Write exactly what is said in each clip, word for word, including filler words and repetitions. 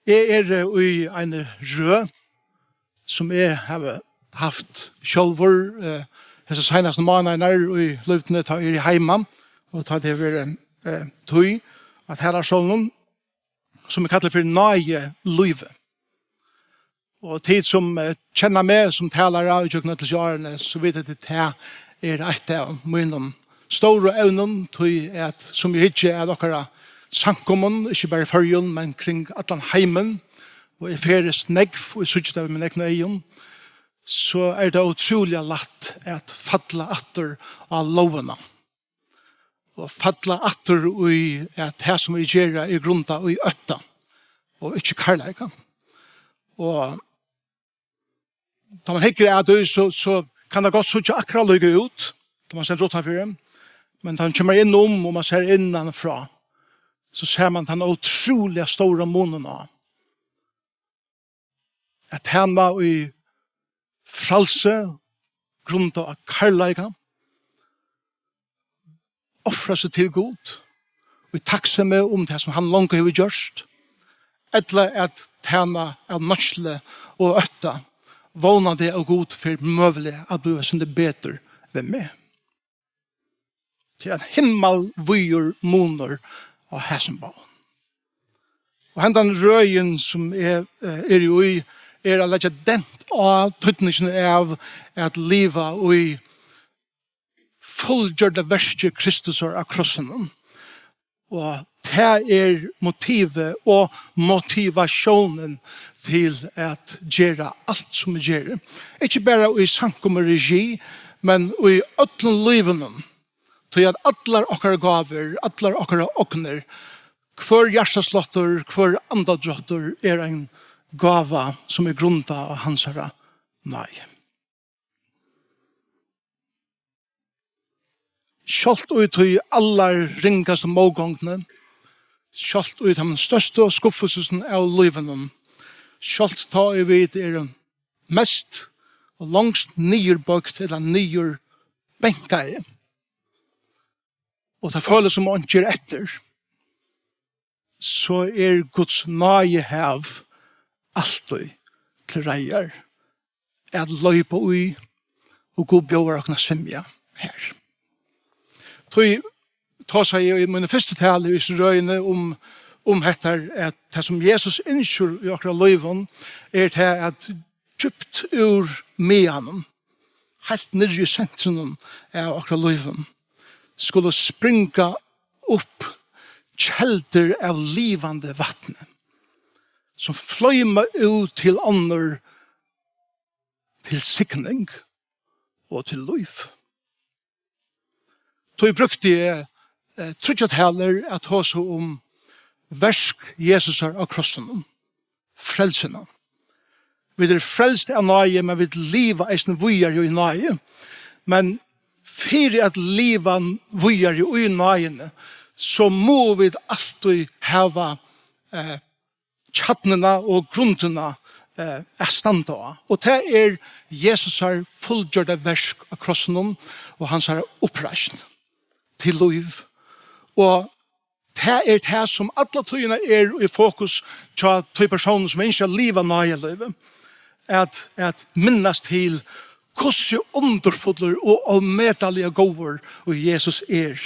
Eg eri í eini røð, sum eg havi havt sjálvur, eh, hesar seinastu mánaðirnar í lívinum, tá eg eri heima, og tá tað hevur verið, eh, tíð at her á sólnum, sum eg kalli fyri náðilívið. Og tit, sum, eh, kenna meg sum talara í gjøgnum øll hesi árini, so vita tit, tað er eitt av mínum stóru evnum, tí at sum eg hyggi at okkara samkomum, ikki bara í Føroyum, men kring allan heimin, og eg ferðist nógv og eg síggi tað við mínum egnu eygum, so er tað ótrúliga lætt at falla aftur á lógina. Og falla aftur í at tað, sum vit gera, er grundað í ótta og ikki kærleika. Og tá man hyggur at tí, so, so kann tað gott síggja akkurát líka út, tá man stendur uttanfyri. Men tá man kemur inn um, og man sær innanfrá, so sær man tann ótrúliga stóra munin á at tæna í frælsi, grundað á kærleika, ofra seg til Gud, í takksemi um tað, sum hann longu hevur gjørt, ella at tæna av nýtslu og ótta, vónandi at Gud fer møguliga at blíva eitt sindur betur við meg. Tað er ein himmalvíður munur á hesum báðum. Og hendan røðin, sum eg, eh, eri í, er at leggja dent á týdningin av at liva í fullgjørda verki Kristusar á krossinum. Og tað er motivið og motivatiónin til at gera alt, sum eg geri. Ikki bara í samkomuregi, men í øllum lívinum. Tí at allar okkara gávur, allar okkara ognir, hvør hjartasláttur, hvør andadráttur er ein gáva, sum er grundað á hansara náði. Sjálvt í tí allar ringastu mótgongdini, sjálvt í teimum størstu skuffelsusum av lívinum, sjálvt tá ið vit eru mest og longst niðurbøgd ella niðurbeinkaði, og tað følist sum einki er eftir, so er Guds náðihav altíð til reiðar at leypa í, og Gud bjóðar okkum at svimja har. Tí tosaði eg í míni fyrstu talu í hesi røðini um, um hetta, at tað, sum Jesus ynskir í okkara lívum, er tað, at djúpt úr maganum, heilt niðri í sentrinum av okkara lívum, skulu springa upp keldur av livandi vatni, sum floyma út til onnur, til signing og til lív. Tí brúkti eg, eh, tríggjar talur at tosa um verk Jesusar á krossinum, frelsuna. Vit eru frelst av náði, men vit liva eisini víðari í náði. Men fyri at liva víðari í náðini, so mugu vit altíð hava, eh, kjarnuna og grundina, eh, at standa á. Og tað er Jesusar fullgjørda verk á krossinum og hansara uppreisn til lív. Og tað er tað, sum alla tíðina er í fokus hjá tí persónum, sum ynskja at liva náðilívið, at, at minnast til, hvussu undurfullur og ómetaliga góður og Jesus er.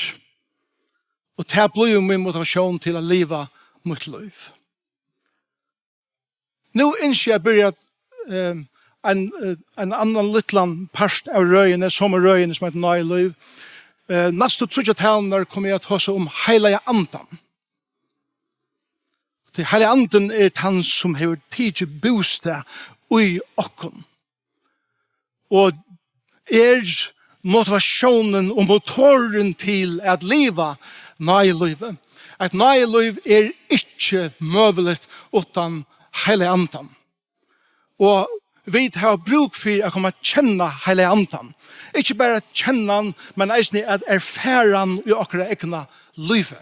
Og tað blívur mín motivatión til at liva mítt lív. Nú ynski eg at byrja, eh, ein, eh, ein annan lítlan part av røðini, somu røðini sum eitur Náðilív. Eh, næstu tríggjar talurnar komi eg at tosa um Heilaga Andan. Tí Heilagi Andin er tann, sum hevur tikið bústað í okkum, og er motivatiónin og motorin til at liva náðilívið. Eitt náðilív er ikki møguligt uttan Heilaga Andan. Og vit hava brúk fyri at koma at kenna Heilaga Andan. Ikki bara at kenna hann, men eisini at erfara hann í okkara egna lívi.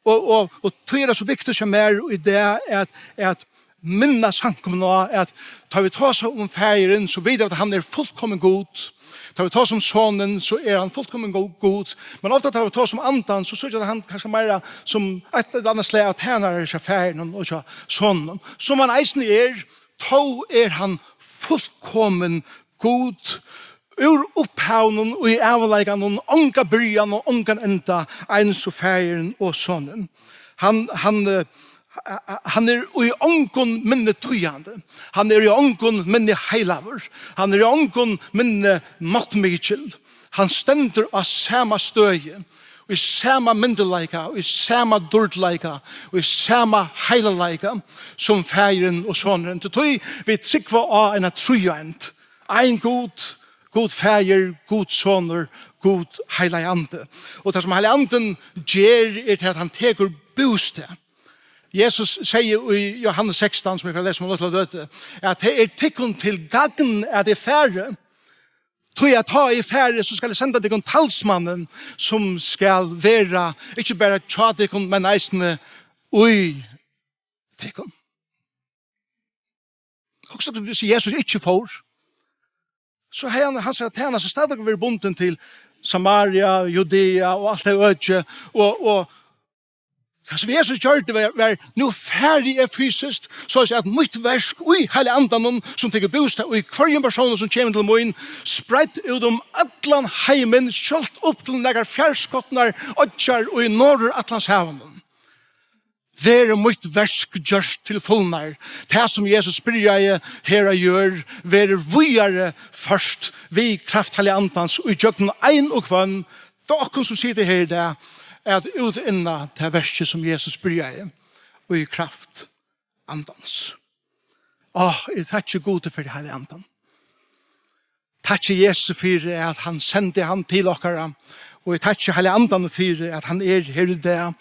Og, og, og tí er tað so viktigt hjá mær í dag at, at minna samkomuna á, at tá vit tosa um Faðirin, so vita vit, at hann er fullkomin Gud. Tá vit tosa um Sonin, so er hann fullkomin gó-, Gud. Men ofta tá vit tosa um Andan, so síggja vit hann kanska meira sum eitt ella annað slag av tænari hjá Faðirinum og hjá Soninum. Sum hann eisini er, tó er hann fullkomin Gud. Úr upphavinum og í ævinleikanum, onga byrjan og ongan enda, eins og Faðirin og Sonin. Hann, hann, eh, hann er í ongum minni týðandi. Hann er í ongum minni heilagur. Hann er í ongum minni máttmikil. Hann stendur á sama støði, í sama myndugleika, í sama dýrdleika, í sama heilagleika sum Faðirin og Sonurin. Tí vit trúgva á eina tríeind. Ein Gud, Gud Faðir, Gud Sonur, Gud Heilagi Andi. Og tað sum Heilagi Andin ger, er til at hann tekur bústað. Jesus segði í Jóhannes sekstan, sum eg fari at lesa um eina lítla løtu, at tað er tykkum til gagn at eg fari, tí at tá eg fari, so skal eg senda tykkum talsmannin, sum skal vera ikki bara hjá tykkum, men eisini í tykkum. Hugsa tær, hvis Jesus ikki fór, so hevði hann, hansara tænasta stadigvæk verið bundin til Samaria, Judea og alt tað økið, og, og tað sum Jesus gjørdi var, var, nú fari eg fysiskt, so at mítt verk í Heilaga Andanum, sum tekur bústað í hvørjum persóni sum kemur til mín, spreidd út um allan heimin, sjálvt upp til nakrar fjarskotnar oyggjar í Norðuratlantshavinum. Verður mítt verk gjørt til fulnar. Tað, sum Jesus byrjaði her á jørð, verður víðari ført við kraft Heilaga Andans í gjøgnum ein og hvønn, við okkum, sum sita her í dag, at útinna tað verkið, sum Jesus byrjaði í kraft Andans. Á, eg takki Gudi fyri Heilaga Andan. Takki Jesus fyri, at hann sendi hann til okkara. Og eg takki Heilaga Andan fyri, at hann er her í dag.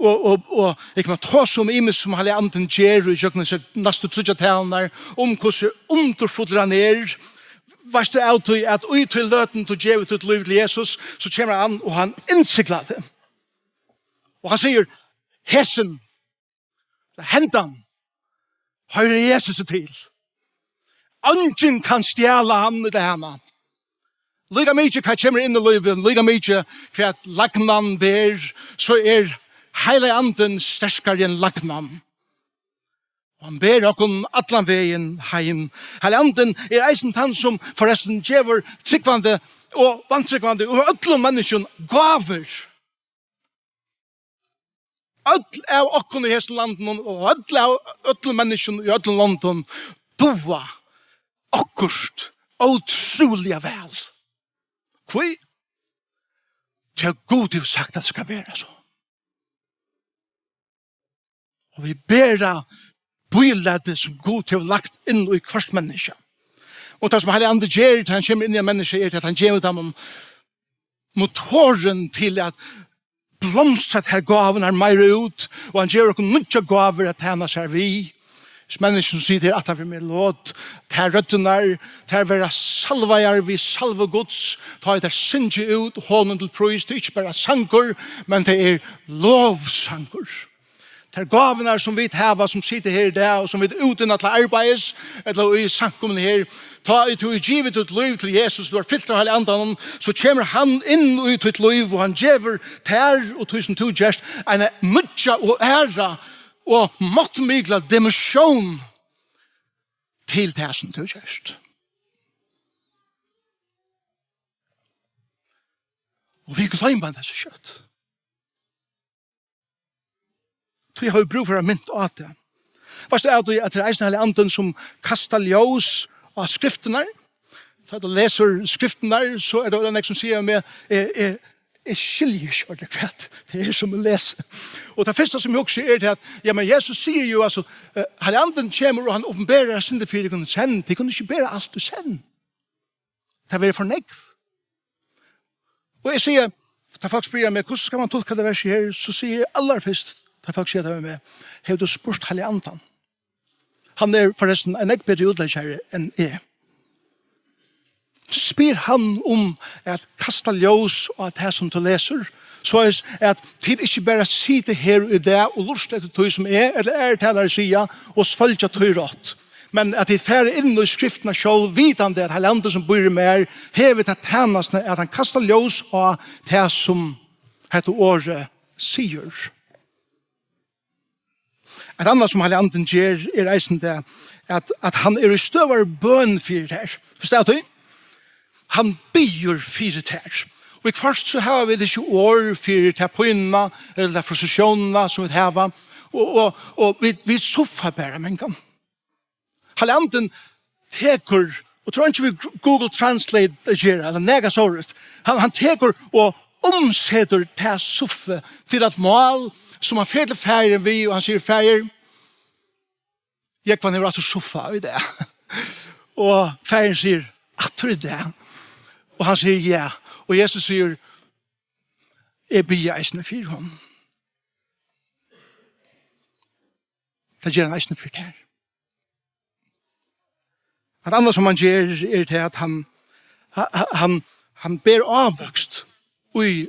Og, og, og eg kann tosa um ymiskt, sum Heilagi Andin ger í gjøgnum hesar næstu tríggjar talurnar, um hvussu undurfullur hann er. Veitst tú av tí, at í tí løtuni tú gevur títt lív til Jesus, so kemur hann og hann innsiglar teg. Og hann sigur, hesin, hendan, hoyrir Jesus til. Eingin kann stjala hann ella hana. Líka mikið hvat kemur inn í lívið, líka mikið hvat lagnan ber, so er Heilagi Andin sterkari enn lagnan. Og hann ber okkum allan vegin heim. Heilagi Andin er eisini tann, sum forrestin gevur trúgvandi og vantrúgvandi og øllum menniskjum gávur. Øll av okkum í hesum landinum og øll av øllum menniskjum í øllum londum duga okkurt ótrúliga væl. Hví? Tí at Gud hevur sagt, at tað skal vera so. Og vit bera bílætið, sum Gud hevur lagt inn í hvørt menniskja. Og tað, sum Heilagi Andi ger, tá hann kemur inn í eitt menniskja, er, at hann gevur teimum motorin til at blomstra tær gávurnar meira út, og hann gevur okkum nýggjar gávur at tæna sær við. Hesi menniskju, sum sita her aftan fyri meg, lot tær røddirnar, tær verða salvaðar við salvu Guds, tá ið tær syngja út honum til prís. Tað er ikki bara sangur, men tað er lovsangur. Tær gávurnar, sum vit hava, sum sita her í dag, og sum vit útinna til arbeiðis, ella í samkomuni her, tá ið tú hevur givið títt lív til Jesus, tú ert fyltur av Heilaga Andanum, so kemur hann inn í títt lív, og hann gevur tær og tí, sum tú gert, eina nýggja og aðra og máttmikla dimensión til tað, sum tú gert. Og vit gloyma tað so skjótt. Tí hava vit brúk fyri at vera mint á tað. Veitst tú, at, at tað er eisini Heilagi Andin, sum kastar ljós á skriftirnar? Tá tú lesur skriftirnar, so er tað nógv, sum siga við meg, eg, eg, eg skilji ikki ordiliga, hvat tað er, sum eg lesi. Og tað fyrsta, sum eg hugsi, er tað, at, ja, men Jesus sigur jú, altso, eh, Heilagi Andin kemur, og hann opinberar sindur fyri tykkum í senn. Tit kunnu ikki bera alt í senn. Tað verður for nógv. Og eg sigi, tá fólk spyrja meg, hvussu skal man tulka tað versið her, so sigi eg allarfyrst, tá fólk siga tað við meg, hevur tú spurt Heilaga Andan? Hann er forrestin ein nógv betri útleggjari enn eg. Spyr hann um at kasta ljós á tað, sum tú lesur, soleiðis at tit ikki bara sita her í dag og lurta eftir tí, sum eg ella aðrir talarar siga, og svølgja tí rætt. Men at tit fara inn í skriftina sjálv, vitandi at Heilagi Andin sum býr í mær, hevur ta tænastuna at hann kastar ljós á tað sum hetta orðið sigur. Eitt annað sum Heilagi Andin ger, er eisini tað, at, at hann er í støðugari bøn fyri tær. Forstår tú? Hann biður fyri tær. Og í hvørt so hava vit ikki orð fyri ta pínuna, ella ta frustratiónina sum vit hava. Og, og, og vit, vit suffa bara, mangan. Heilagi Andin tekur, og trur ikki við Google Translate at gera, ella nakað sovorðið. Hann, hann tekur og umsetur tað suffið til eitt mál sum hann fer til faðirin við, og hann sigur: "Faðir, Jógvan hevur aftur suffað í dag." Og faðirin sigur: "Aftur í dag?" Og hann sigur: "Ja." Og Jesus sigur: "Eg biði eisini fyri honum." Tað ger hann eisini fyri tær. Eitt annað sum hann ger, er tað at hann, ha-, ha-, hann, hann ber ávøkst í,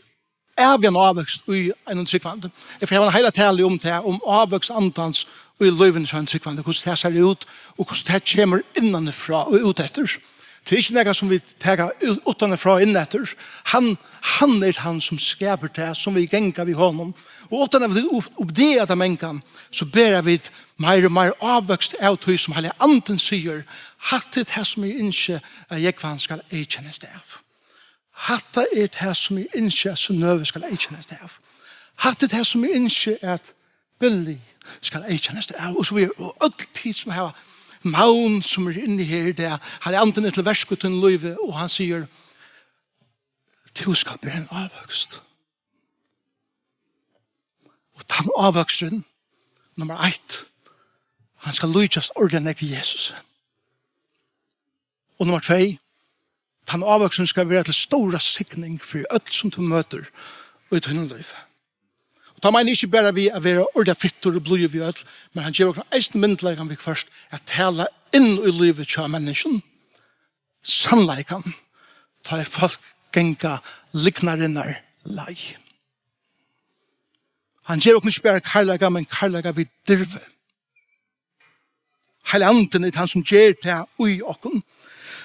ævigan ávøkst í einum trúgvandi. Eg fari at hava eina heila talu um tað, um ávøkst andans í lívinum hjá einum trúgvandi, hvussu tað sær út, og hvussu tað kemur innanfrá og út eftir. Tað er ikki nakað sum vit taka út, uttanfrá og inn eftir. Hann, hann er hann sum skapar tað, sum vit ganga við honum. Og uttan at vit upp-, uppdaga tað, mangan, so bera vit meir og meir ávøkst av tí sum Heilagi Andin sigur: "Hatta er tað sum eg ynski at Jógvan skal eyðkennast av. Hatta er tað sum eg ynski at Synnøve skal eyðkennast av. Hatta er tað sum eg ynski at Billy skal eyðkennast av." Og so er, og øll tit sum hava navn sum er inni her í dag, Heilagi Andin er til verks í tínum lívi, og hann sigur: "Tú skal bera ein ávøkst." Og tann ávøksturin, nummar eitt, hann skal líkjast ordiliga nógv Jesus. Og nummar tvey, tann ávøksturin skal vera til stóra signing fyri øll sum tú møtir í tínum lívi. Og tá meini eg ikki bara við at vera ordiliga fittur og blíður við øll, men hann gevur okkum eisini myndugleikan viðhvørt at tala inn í lívið hjá menniskjum sannleikan, tá ið fólk ganga lygnarinnar leið. Hann ger okkum ikki bara kærleika, men kærleika við dirvi. Heilagi Andin er tann, sum ger tað í okkum.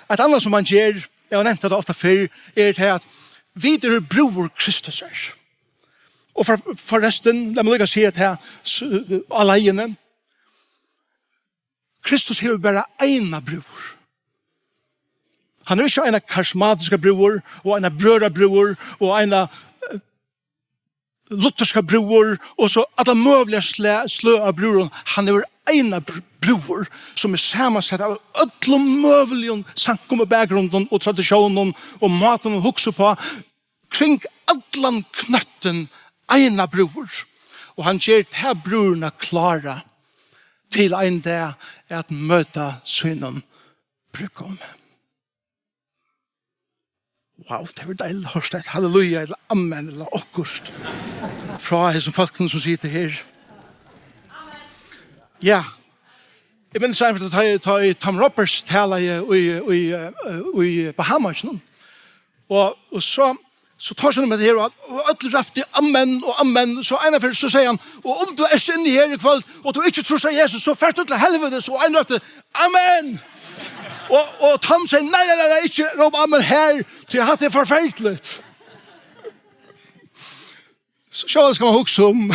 Eitt annað, sum hann ger, eg havi nevnt hetta ofta fyrr, er tað, at vit eru brúður Kristusar. Og for, forrestin, lat meg líka siga tað s-, á leiðini. Kristus hevur bara eina brúður. Hann hevur ikki eina karismatiska brúður, og eina brøðrabrúður, og eina, eh, lutherska brúður, og so alla møguliga sla-, sløg av brúðum. Hann hevur eina br-, brúður, sum er samansett av øllum møguligum samkomubakgrundum og tradisjónum og mátum at hugsa uppá. Kring allan knøttin eina brúður. Og hann ger ta brúðurina klára til ein dag at møta sínum brúðgumi. Wow, tað var deiligt at hoyra eitt halleluja, ella amen, ella okkurt frá hesum fólkunum, sum sita her. Ja. Eg minnist einaferð, tá eg, tá eg, Tom Roberts talaði í, í, eh, í Bahamas, nú. Og, og so, so tók hann við tað her, og, og øll róptu: "Amen og amen." So einaferð so segði hann: "Og um tú ert inni her í kvøld, og tú ikki trýrt á Jesus, so fert tú til helvitis." Og ein rópti: "Amen!" Og, og Tom segði: "Nei, nei, nei, nei, ikki róp amen her, tí hatta er forferdiligt." So sjálvandi skal man hugsa um,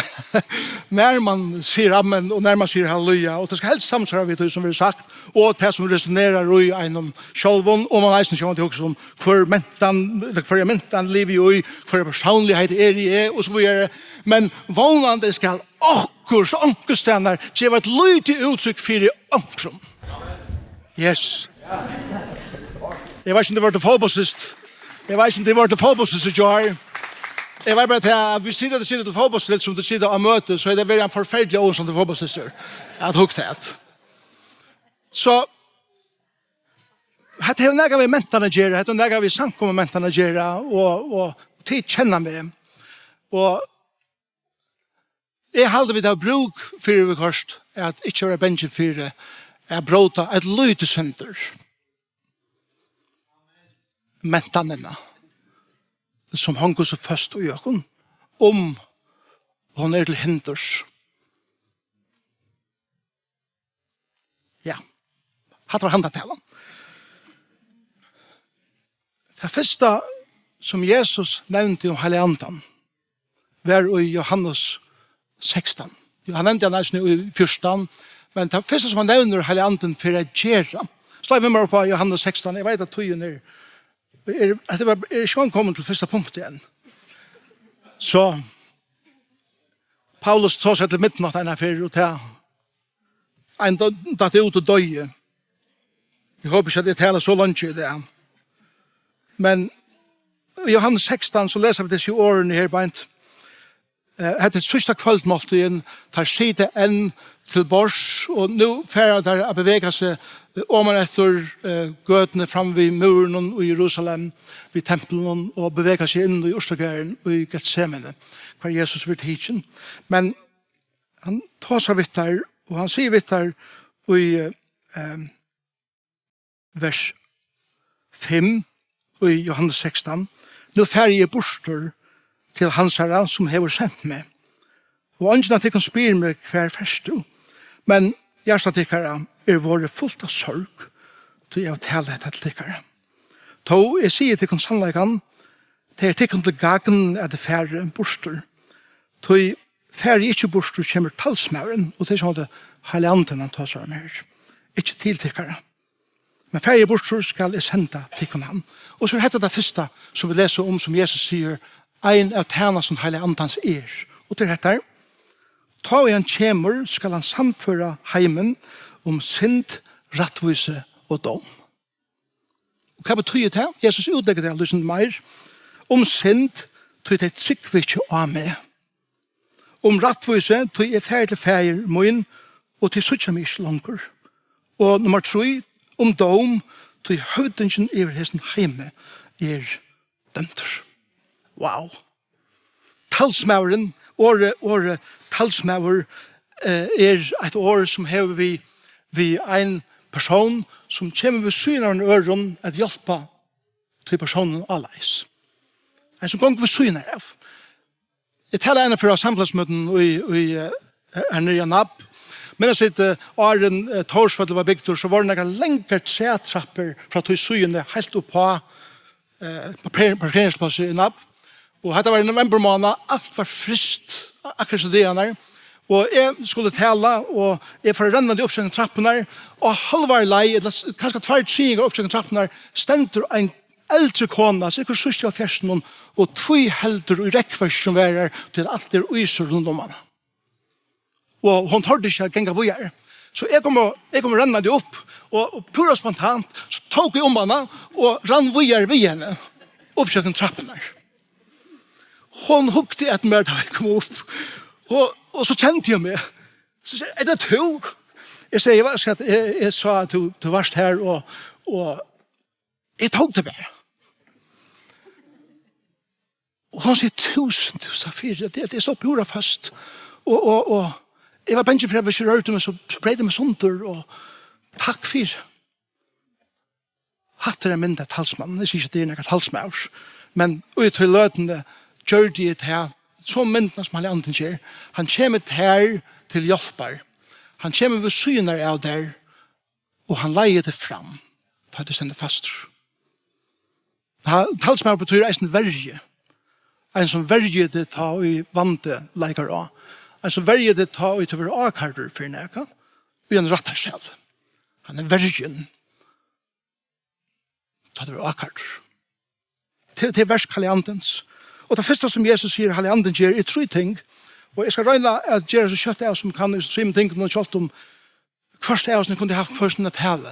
nær man sigur amen, og nær man sigur halleluja, og tað skal helst samsvara við tí sum verður sagt, og tað sum resonerar í einum sjálvum, og man eisini sjálvandi hugsa um, hvør mentan, ella hvørja mentan livi eg í, hvørja persónligheit eri eg, og so víðari. Men vónandi skal okkurt, onkustaðni, geva eitt lítið úttrykk fyri onkrum. Yes. Eg veit ikki, um tað var til fótbóltslist. Eg veit ikki, um tað var til fótbóltslist í gjár. Eg veit bara, at viss tit hava sitið til fótbóltslist, sum tit sita á møti, so hevði tað verið ein forferdiliga óhugsandi fótbóltslystur at hugt at. So, hetta hevur nakað við mentan at gera, hetta hevur nakað við samkomumentan at gera, og, og tit kenna meg. Og eg haldi, vit hava brúk fyri viðhvørt at ikki vera bangin fyri at bróta eitt lítið sindur mentanina, sum hongur so føst í okkum, um hon er til hindurs. Ja. Hatta var handan talan. Tað fyrsta, sum Jesus nevndi um Heilaga Andan, var í Jóhannes sekstan. Jú, hann nevndi hann eisini í fjúrtan, men tað fyrsta, sum hann nevnir Heilaga Andin fyri at gera. Slá við mær upp á Jóhannes sekstan, eg veit, at tíðin er, er, at eg var, er ikki komin til fyrsta punkt enn. So, Paulus tosar til midnátt eina ferð, og tað ein do-, datt út og doyði. Eg hopi ikki, at eg tala so leingi í dag. Men í Jóhannes sekstan, so lesa vit hesi orðini her beint. Eh, hetta er síðsta kvøldmáltíðin, teir sita enn til borðs, og nú fara teir at bevega seg, eh, oman eftir, eh, gøtuni fram við múrunum í Jerusalem, við templinum, og bevega seg inn í urtagarðin í Getsemane, hvar Jesus verður tikin. Men hann tosar við teir, og hann sigur við teir í, eh, em, vers fimm í Jóhannes sekstan: "Nú fari eg burtur til hansara, sum hevur sent meg. Og eingin av tykkum spyr meg: 'Hvar fert tú?' Men hjarta tykkara er vorðið fult av sorg, tí eg havi talað hetta til tykkara. Tó eg sigi tykkum sannleikan, tað er tykkum til gagn, at eg fari burtur. Tí fari eg ikki burtur, kemur talsmaðurin," og tað er sjálvandi Heilagi Andin, hann tosar um her, "ikki til tykkara. Men fari eg burtur, skal eg senda tykkum hann." Og so er hetta tað fyrsta, sum vit lesa um, sum Jesus sigur, ein av tænastum Heilaga Andans er. Og tað er hetta: "Tá ið hann kemur, skal hann sannføra heimin um synd, rættvísi og dóm." Og hvat betýðir tað? Jesus útleggur tað lítið meir. "Um synd, tí tey trúgva ikki á meg. Um rættvísi, tí eg fari til Faðir mín, og tey síggja meg ikki longur. Og nummar trý, um dóm, tí høvdingin yvir hesum heimi er dømdur." Wow. Talsmaðurin, orðið, orðið talsmaður, eh, er eitt orð, sum hevur við, við ein persón, sum kemur við síðuna av einum øðrum at hjálpa tí persónin áleiðis. Ein, sum gongur við síðuna av. Eg talaði eina ferð á samfelagsmøtinum í, í, eh, her niðri á Nab. Minnast tit, eh, áðrenn, eh, Tórsvøllur var bygdur, so vóru nakrar langar trætrappur frá tí síðuni heilt upp á, eh, parker-, parkeringsplássið í Nab. Og hetta var í novembermánað, alt var fryst, akkurát so dagarnar. Og eg skuldi tala, og eg fór rennandi upp gjøgnum trappurnar, og á hálvari leið, ella s-, kanska tveir triðingar upp gjøgnum trappurnar, stendur ein eldri kona, sikkurt síðst í hálvfjerðsunum, og tvíheldur í rekkverkið sum var har, tí at alt er ísur rundan um hana. Og hon tordi ikki at ganga víðari. So eg kom og, eg kom rennandi upp, og, og púra spontant, so tók eg um hana og rann víðari við henni, upp gjøgnum trappurnar. Hon hugdi at mær, tá eg kom upp, og, og so kendi hon meg. So segði: "Er tað tú?" Eg segði: "Eg var, eg, eg sá, at tú, tú varst her, og, og eg tók tað bara." Og hon sigur: "Túsund, túsund takk fyri, at eg, at eg stóð púra føst. Og, og, og eg var bangin fyri, at viss eg rørdi meg, so, so breyt eg meg sundur, og takk fyri." Hatta er ein mynd av talsmanni. Eg sigi ikki, at eg eri nakar talsmaður, men í tí løtuni gjørdi eg tað, so myndina sum Heilagi Andin ger. Hann kemur tær til hjálpar. Hann kemur við síðuna av tær, og hann leiðir teg fram, tá tú stendur fastur. Ta-, talsmaður betýr eisini verji. Ein, sum verjir teg, tá ið vandi leikar á. Ein, sum verjir teg, tá ið tú verður ákærdur fyri nakað í ein rættarsal. Hann er verjin, tá tú verður ákærdur. Til, til verk Heilaga Andans. Og tað fyrsta, sum Jesus sigur, Heilagi Andin ger, er trý ting. Og eg skal royna at gera so skjótt av sum kann í trimum tingum, og sjálvt um hvørt av okkum kundi havt hvør sína talu.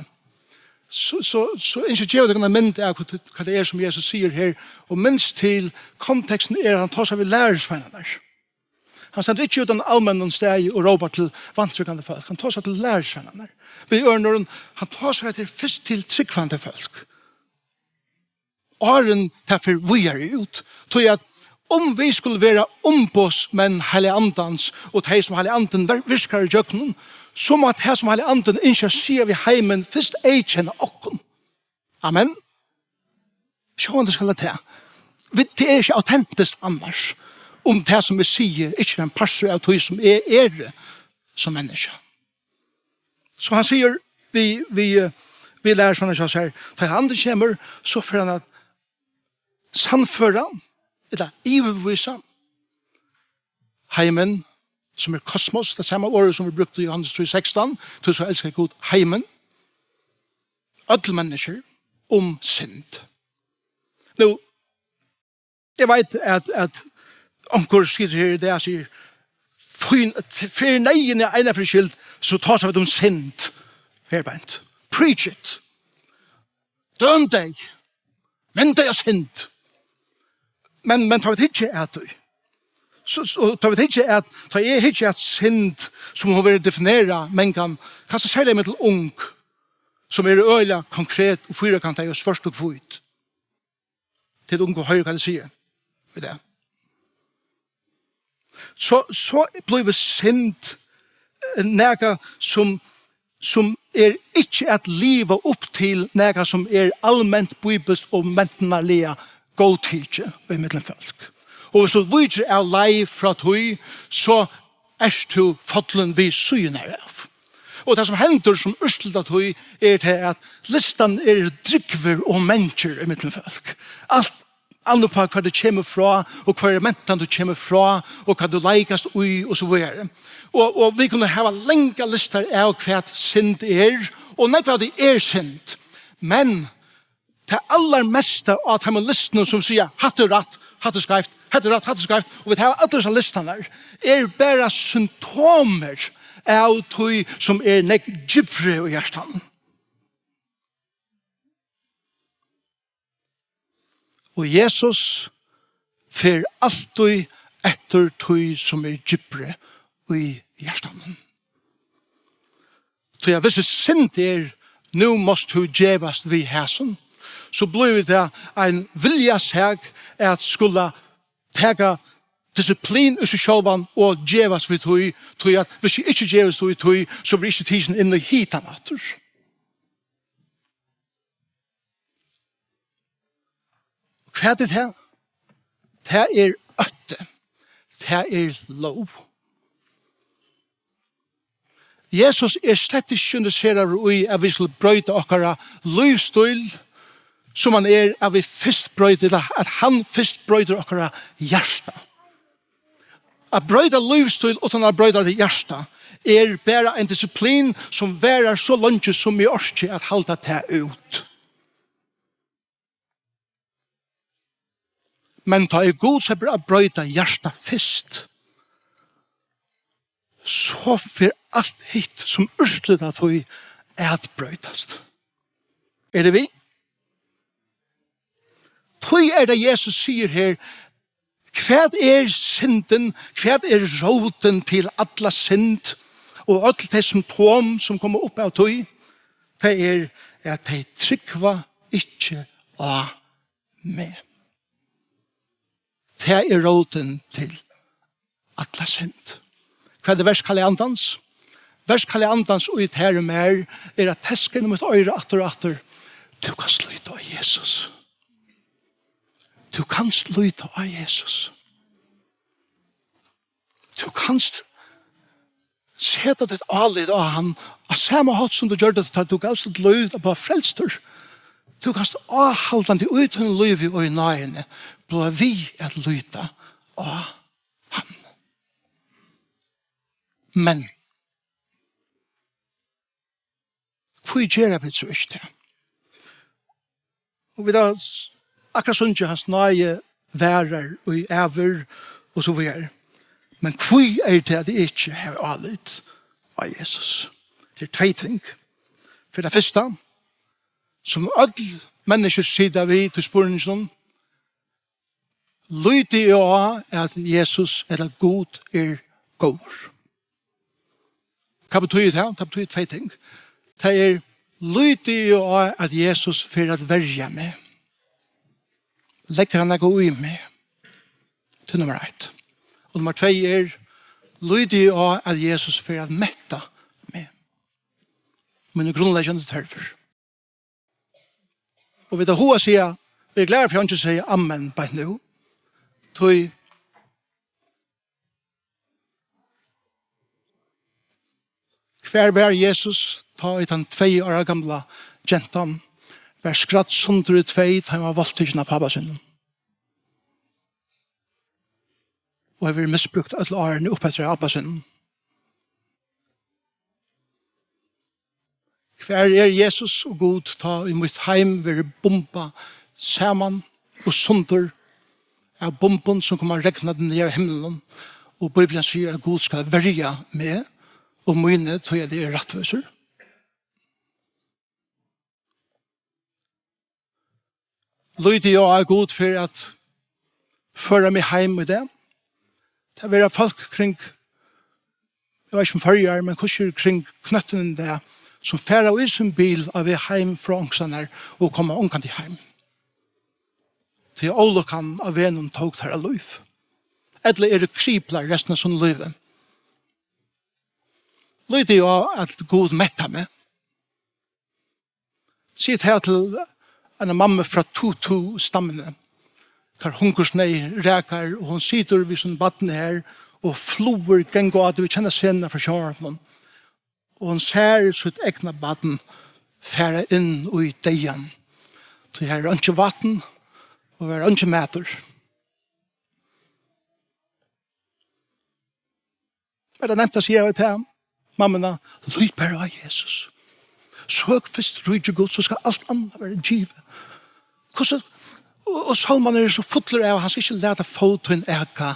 So, so, so ynski eg geva tykkum eina mynd av, hvat, hvat tað er, sum Jesus sigur her. Og minst til, kontekstin er, at hann tosar við lærisveinarnar. Hann stendur ikki úti á einum almennum staði og rópar til vantrúgvandi fólk. Hann tosar til lærisveinarnar. Við øðrum orðum, hann tosar hetta her fyrst til trúgvandi fólk, áðrenn tað fer víðari út. Tí at um vit skulu vera umboðsmenn Heilaga Andans, og tey, sum Heilagi Andin vir-, virkar í gjøgnum, so má tað, sum Heilagi Andin ynskir at siga við heimin, fyrst eyðkenna okkum. Amen. Sjálvandi skal tað. Vit, tað er ikki autentiskt annars, um tað, sum eg sigi, ikki er ein partur av tí, sum eg eri sum menniskja. So hann sigur við, við, eh, við lærisveinarnar hjá sær. Tá ið Andin kemur, so fer hann at sannføra, ella yvirvísa, heimin, sum er kosmos, tað sama orðið sum er brúkt í Jóhannes trý sekstan, "Tí so elskaði Gud heimin, øll menniskju, um synd." Nú, eg veit at, at onkur situr her í dag og sigur, "Fín, fyri neyðini eina ferð skyld, so tosa vit um synd." Her beint. Preach it. Døm tey. Men tey av synd. Men, men tá vit hyggja at tí. So, so, tá vit hyggja at, tá eg hyggi at synd, sum hon verður definerað, mangan, kanska serliga millum ung, sum eru øgiliga konkret og fýrakantað og svørt og hvít. Tit ungu hoyra, hvat eg sigi. Í dag. So, so blívur synd, eh, nakað sum, sum er ikki at liva upp til, nakað sum er alment bíbilskt og mentanarliga góðtikið í millum fólk. Og viss tú víkir av leið frá tí, so ert tú fallin við síðuna av. Og tað sum hendir sum úrslit av tí, er tað at listarnir eru drúgvir og mangir í millum fólk. Alt annað upp á hvar tú kemur frá, og hvørja mentan tú kemur frá, og hvat tú leikast í, og so víðari. Og, og vit kunnu hava langar listar av hvat synd er, og nógv av tí er synd. Men tað allarmesta av teimum listunum sum siga, "Hatta er rætt, hatta er skeivt, hatta er rætt, hatta er skeivt", og vit hava allar hesar listarnar, er bara symptomir av tí sum er nógv djúpri í hjartanum. Og Jesus fer altíð eftir tí sum er djúpri í hjartanum. Tí at viss synd er, "Nú mást tú gevast við hasum", so blívur tað ein viljasak at skula taka disiplin í seg sjálvan og gevast við tí, tí at viss eg ikki gevist við tí, so verði eg ikki tikin inn í hitan aftur. Hvat er tað? Tað er ótti. Tað er lóg. Jesus er slett ikki interesseraður í, at vit skulu broyta okkara lívsstíl, sum hann er, at vit fyrst broyta, ella at hann fyrst broytir okkara hjarta. At broyta lívsstíl uttan at broyta tað hjarta er bara ein disiplin, sum varar so leingi, sum eg orki at halda tað út. Men tá ið Gud sleppur at broyta hjartað fyrst, so fer alt hitt sum úrslit av tí at broytast. Eru tit við? Tí er tað, Jesus sigur her, hvat er syndin, hvat er rótin til alla synd, og øll tey symptom, sum koma upp av tí? Tað er, at tey trúgva ikki á meg. Tað er rótin til alla synd. Hvat er verk Heilaga Andans? Verk Heilaga Andans í tær og mær er at teska inn í mítt oyra aftur og aftur: Tú kanst líta á Jesus. Tú kanst líta á Jesus. Tú kanst seta títt álit á hann á sama hátt sum tú gjørdi, tá tú gavst títt lív at blíva frelstur. Tú kanst áhaldandi í tínum lívi og í náðini blíva við at líta á hann. Men hví gera vit so ikki tað? Og vit hava s-, akkurát sungið: Hans náði varar í ævir, og so víðari. Men hví er tað, at eg ikki havi álit á Jesus? Tað er tvey ting. Fyri tað fyrsta, sum øll menniskju sita við tí spurninginum: Líti eg á, at Jesus ella Gud er góður? Hvat betýðir tað? Tað betýðir tvey ting. Tað er, líti eg á, at Jesus fer at verja meg? Leggur hann nakað í meg? Tað er nummar eitt. Og nummar tvey er, líti eg á, at Jesus fer at metta meg? Mínir grundleggjandi tørvir. Og vit hava hug at siga, eg eri glaður fyri, at eg ikki sigi amen beint nú. Tí, hvar var Jesus, tá ið tann tvey ára gamla gentan, var skrædd sundur í tvey, tá hon var valdtikin av pápa sínum. Og hevur verið misbrúkt øll árini upp eftir av abba sínum. Hvar er Jesus og Gud, tá ið mítt heim verður bumbað saman og sundur av bumbum, sum koma regnandi niður av himlinum, og Bíblian sigur, at Gud skal verja meg og míni, tí at eg eri rættvísur? Líti eg á, at Gud fer at føra meg heim í dag? Tað verða fólk kring, eg veit ikki um Føroyar, men hvussu er kring knøttin í dag, sum fara í sín bil á veg heim frá onkustaðni og koma ongantíð heim. Tí ólukkan á vegnum tók teirra lív. Ella eru kriplar restina av sínum lívi. Líti eg á, at Gud mettar meg? Sig tað til eina mammu frá Tutu-stammuni, har hungursneyð rakar, og hon situr við sínum barni har, og flugur ganga á tí, vit kenna senuna frá sjónvarpinum. Og hon sær sítt egna barn fara inn í deyðan. Tí har er einki vatn, og har er einki matur. Er tað nemt at siga við ta mammuna, lít bara á Jesus. Søk fyrst ríki Guds, so skal alt annað verða givið. Hvussu, og, og sálmarnir eru so fullir av, hann skal ikki lata fót tín aka,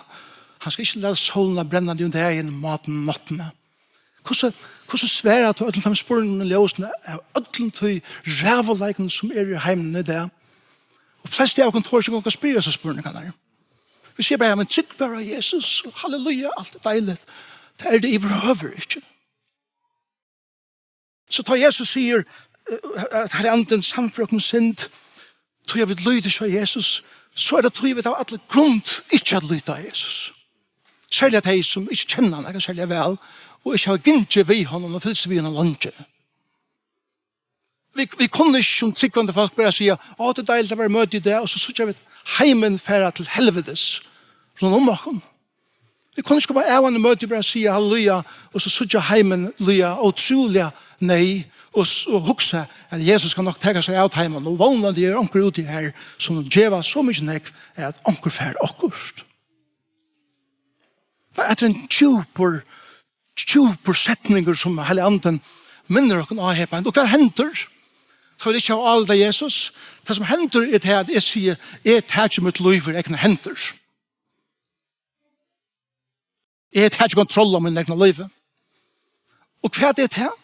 hann skal ikki lata sólina brenna teg um dagin, mátin um náttina. Hvussu, hvussu svarar tú øllum teimum spurningunum í ljósinum av øllum tí ræðuleikanum, sum er í heiminum í dag? Og flest av okkum tora ikki eingong at spyrja hesar spurningarnar. Vit siga bara, ja, men trúgv bara á Jesus, og halleluja, alt er deiligt. Tað er tað yvirhøvur ikki. So tá Jesus sigur, eh, at Heilagi Andin sannførir okkum um synd, tí at vit líta ikki á Jesus, so er tað tí, vit hava alla grund ikki at líta á Jesus. Serliga tey, sum ikki kenna hann nakað serliga væl, og ikki hava gingið við honum og fylgst við honum leingi. Vit, vit kunnu ikki sum trúgvandi fólk bara siga, á, tað er deiligt at vera í møti í dag, og so síggja vit heimin fara til helvitis rundan um okkum. Vit kunnu ikki koma av einum møti og bara siga, halleluja, og so síggja heimin líða ótrúliga neyð, og, s- og hugsa, at Jesus skal nokk taka sær av teimum, og vónandi er onkur úti her, sum geva so mikið nógv, at onkur fær okkurt. Tað er ein djúpur, djúpur setningur, sum Heilagi Andin minnir okkum á her. Og hvat hendir? Tá vit ikki hava álit á Jesus. Tað, sum hendir, er tað, at eg sigi, eg taki mítt lív í egnar hendur. Eg taki kontroll á mínum egna lívi. Og hvat er tað?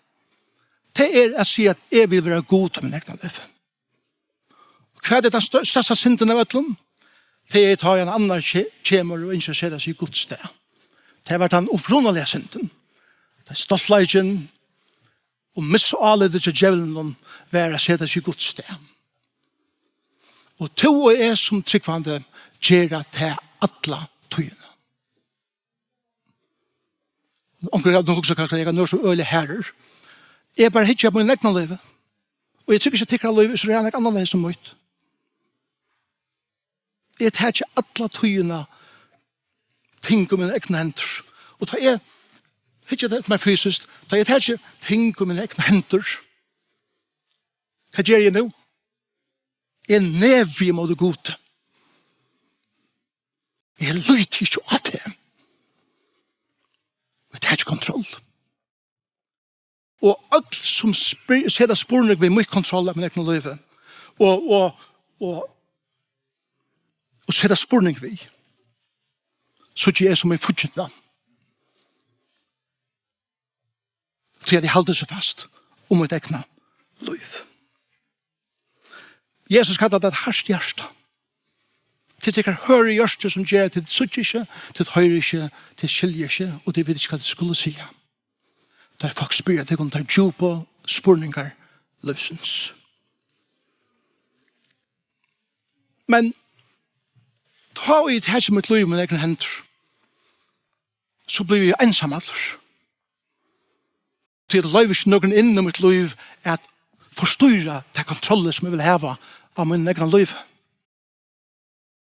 Tað er at siga, at eg vil vera Gud á mínum egna lívi. Hvat er tann stør- størsta syndin av øllum? Tað er, tá ein annar ke- kemur og ynskir at seta seg í Guds stað. Tað var tann upprunaliga syndin. Tað er stoltleikin og misálitið hjá djevlinum var at seta seg í Guds stað. Og tú og eg sum trúgvandi gera tað alla tíðina. Onkur hevur nú hugsað, kanska eg er nú so øgiliga harður. Eg bara hyggi at mínum egna lívi. Og eg trúgvi ikki, at tykkara lív er so ræðuliga annarleiðis sum mítt. Eg taki alla tíðina ting um mínar egnar hendur. Og tá eg hyggi at mær fysiskt, tá eg taki ting um mínar egnar hendur, hvat geri eg nú? Eg nevi ímóti Gudi. Eg líti ikki á teg. Eg taki kontroll. Og øll sum spyr, seta spurning við mítt kontroll av mínum egna lívi, og, og, og, og seta spurning við, síggi eg sum ein fíggindna. Tí at eg haldi so fast um mítt egna lív. Jesus kallar tað eitt hart hjarta. Til tykkara hørðu hjørtu, sum ger at tit síggja ikki, tit hoyra ikki, tit skilja ikki, og tit vita ikki, hvat tit skulu siga. Tá fólk spyrja tykkum teir djúpu spurningar lívsins. Men tá ið eg taki mítt lív í mínar egnu hendur, so blívi eg einsamallur. Tí eg loyvi ikki nøkrum inn í mítt lív at forstýra tað kontrollið, sum eg vil hava á mínum egna lívi.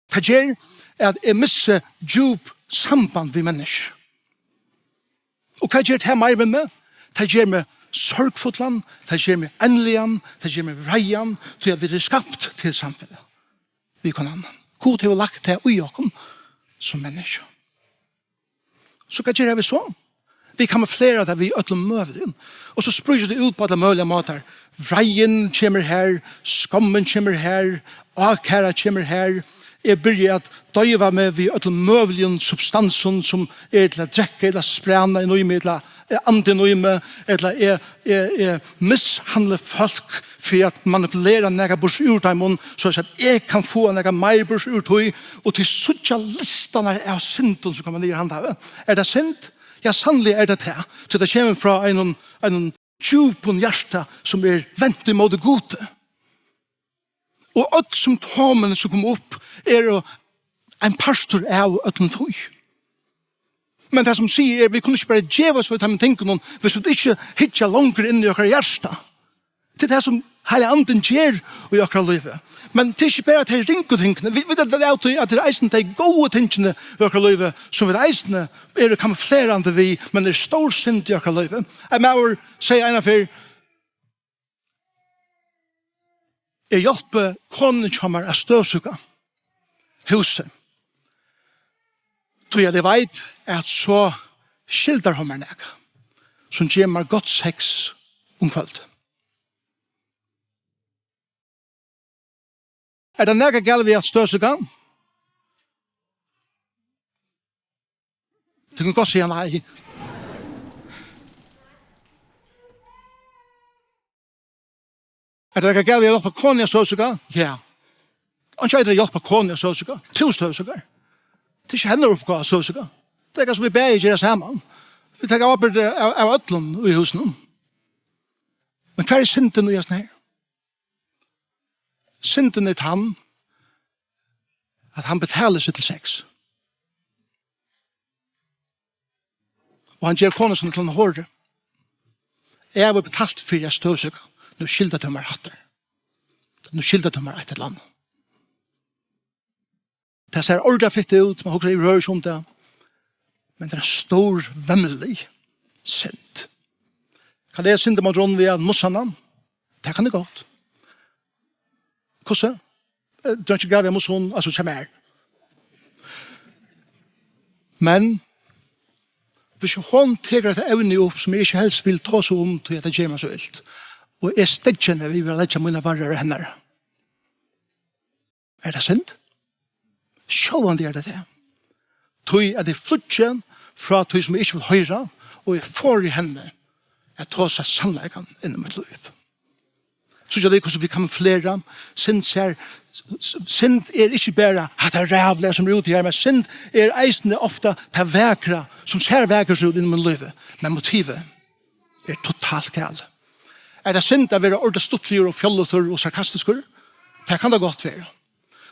Tað ger, at eg missi djúp samband við menniskju. Og hvat ger tað meir við meg? Tað ger meg sorgfullan, tað ger meg einligan, tað ger meg reiðan, tí at vit eru skapt til samfelag við hvønn annan. Gud hevur lagt tað í okkum sum menniskju. So hvat gera vit so? Vit kamuflera tað við øllum møguligum. Og so spríkir tað út á allar møguligar mátar. Vreiðin kemur her, skammin kemur her, ákæra kemur her. Eg byrji at doyva meg við øllum møguligum substansum sum er til at drekka ella spræna inn í meg, ella er andin í meg, ella eg, eg, eg mishandli fólk fyri at manipulera nakað burtur úr teimum, so at eg kann fáa nakað meir burtur úr tí, og tí síggja listarnar av syndum sum koma niður í handhavið. Er tað synd? Ja, sanniliga er tað tað. Tí tað kemur frá einum, einum djúpum hjarta sum er vent ímóti Gudi. Og øll symptomini sum koma upp eru ein partur av øllum tí. Men tað sum sigur er, vit kunnu ikki bara geva okkum við teimum tingunum, viss vit ikki hyggja longur inn í okkara hjarta. Tað er tað sum Heilagi Andin ger í okkara lívi. Men tað er ikki bara tey ringu tingini. Vit, vit eru av tí at tað er eisini tey góðu tingini í okkara lívi, sum vit eisini eru kamuflerandi við, men er stór synd í okkara lívi. Ein maður segði eina ferð, eg hjálpi konuni hjá mær at støvsúgva húsið. Tí at eg veit, at so skyldar hon mær nakað, sum ger mær gott sex um kvøldið. Er tað nakað galið við at støvsúgva? Tú kanst gott siga nei. Er tað nakað galið við at hjálpa konu at støvsúgva? Ja. Hon eitur at hjálpa konu at støvsúgva. Tú støvsúgvar. Tað er ikki hennara uppgáva at støvsúgva. Tað er tað sum vit bæði gera saman. Vit taka ábyrgd av, av øllum í húsinum. Men hvar er syndin í hesum her? Syndin er tann, at hann betalir seg til sex. Og hann ger konu sína til eina horu. Eg havi betalt fyri at støvsúgva. Nú skylda tú mær hatta. Nú skylda tú mær eitt ella annað. Tað sær ordiliga fitt út, man hugsar yvirhøvur ikki um tað. Men tað er ein stór, vemmilig synd. Kann eg synda móti honum við at mussa hana? Tað kann eg gott. Hvussu? Eh, tú er ikki galið at mussa hana, altso, hjá mær. Men, viss hon tekur eitt evni upp, sum eg ikki helst vil tosa um, tí at tað ger mær so ilt, og eg steðgi henni við at leggja mínar varrar á hennara. Er tað synd? Sjálvandi er tað tað. Tí at eg flýggi frá tí, sum eg ikki vil hoyra, og eg fái henni at tosa sannleikan inn í mítt lív. Síggja tit, hvussu vit kamuflera? Synd sær, synd er ikki bara hatta rævliga, sum er úti her, men synd er eisini ofta tað vakra, sum sær vakurt út inn í mínum lívi, men motivið er totalt galið. Er tað synd at vera ordiliga stuttligur og fjollutur og sarkastiskur? Tað kann tað gott vera.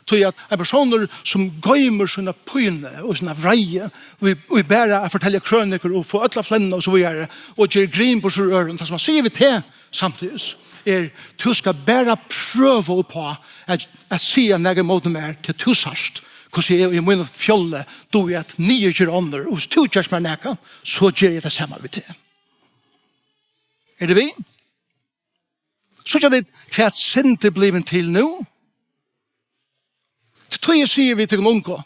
Tí at ein persónur, sum goymir sína pínu og sína vreiði, og, og bara at fortelja krønikur og fáa øll at flenna og so víðari, og ger grin burtur úr øðrum, tað sum hann sigur við teg samtíðis, er: tú skalt bara prøva upp á at, at siga nakað ímóti mær, tí tú sært, hvussu eg í mínum fjolla dugi at niðurgera onnur, og viss tú gert mær nakað, so geri eg tað sama við teg. Eru tit við? Síggja tit, hvat synd er blivin til nú? Tí eg sigi við tykkum ungu,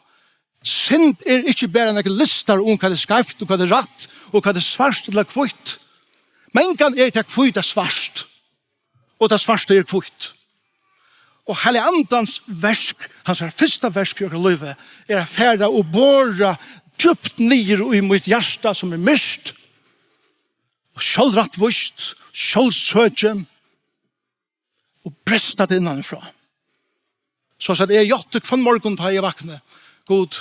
synd er ikki bara nakrir listar um hvat er skeivt og hvat er rætt og hvat er svart ella hvítt. Mangan er tað hvíta svart, og tað svarta er hvítt. Og Heilaga Andans verk, hansara fyrsta verk í okkara lívi, er at fara og bora djúpt niður í mítt hjarta, sum er myrkt og sjálvrættvíst, sjálvsøkin, og bresta tað innanífrá. So at eg játti hvønn morgun, tá eg vakni: Gud,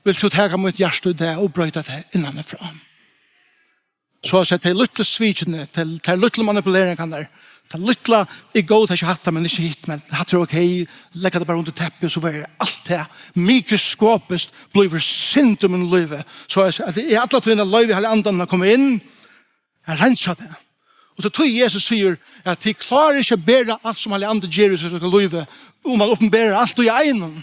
vilt tú taka mítt hjarta í dag og broyta tað innanífrá? So at tey lítlu svikini, tey, tey lítlu manipuleringarnar, tað lítla: eg góðtaki hatta, men ikki hitt, men hatta er ok, leggja tað bara undir teppið, so verður alt tað mikroskopiskt, blívur synd í mínum lívi. So at eg alla tíðina loyvi Heilaga Andanum at koma inn, at reinsa tað. Og tað er tí Jesus sigur, at tit klára ikki at bera alt, sum Heilagi Andin ger í tykkara lívi, um hann opinberar alt í einum.